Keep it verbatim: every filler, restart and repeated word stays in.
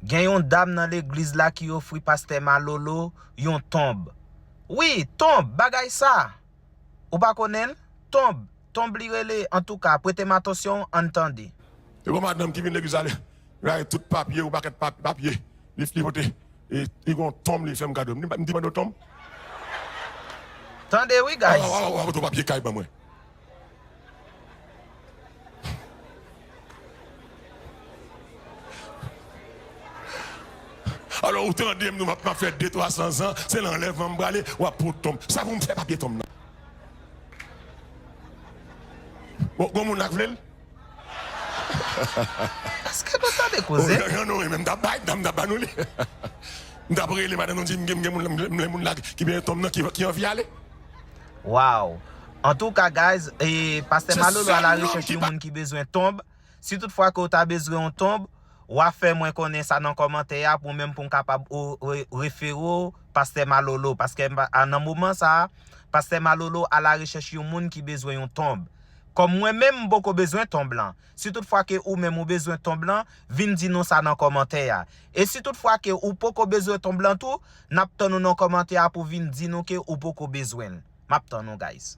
Gen yon dam nan legliz la ki ofri pastè Malolo yon tonb. Wi, tonb, bagay sa. Ou pa konnen l? Tonb, tonb li rele, antouka, prete m atansyon, ann tande. E gon madanm ki vin legliz la, li rayi tout papye, yon pakèt pap-, papye. Li, li pote, e, li gon tonb, li fè m kado. M di, m di, "Mande w tonb?" Tande wi, guys. Wa, wa, wa, wa, pote papye kay ban mwen. Alò, ou tande m, nou, m ap, m ap fè de twa san zan, se nan anlèvman m prale, w ap pot tonb. Sa pou m fè papye tonb nan? Bon, gon moun la k vle l? Èske nou tande koze? Jan nou renmen, m t ap bay, m t ap, m t ap ba nou li. M t ap rele madanm nou di, m gen, m gen moun, m gen moun la ki benyen tonb nan, ki, ki anvi ale. Wow. Antouka, guys, e, pastè Malolo a la rechèch yon moun ki bezwen tonb. Si tout fwa ke w ta bezwen yon tonb, w a fè mwen konnen sa nan kòmantè a pou mwen menm pou m kapab o-, re-, refere w pastè Malolo. Paske m pa, a, nan moman sa a, pastè Malolo a la rechèch yon moun ki bezwen yon tonb. Kòm mwen menm, m poko bezwen tonb lan. Si tout fwa ke ou menm ou bezwen tonb lan, vin di nou sa nan kòmantè a. E si tout fwa ke ou poko bezwen tonb lan tou, n ap tann ou nan kòmantè a pou vin di nou ke ou poko bezwen l. M ap tann ou, guys.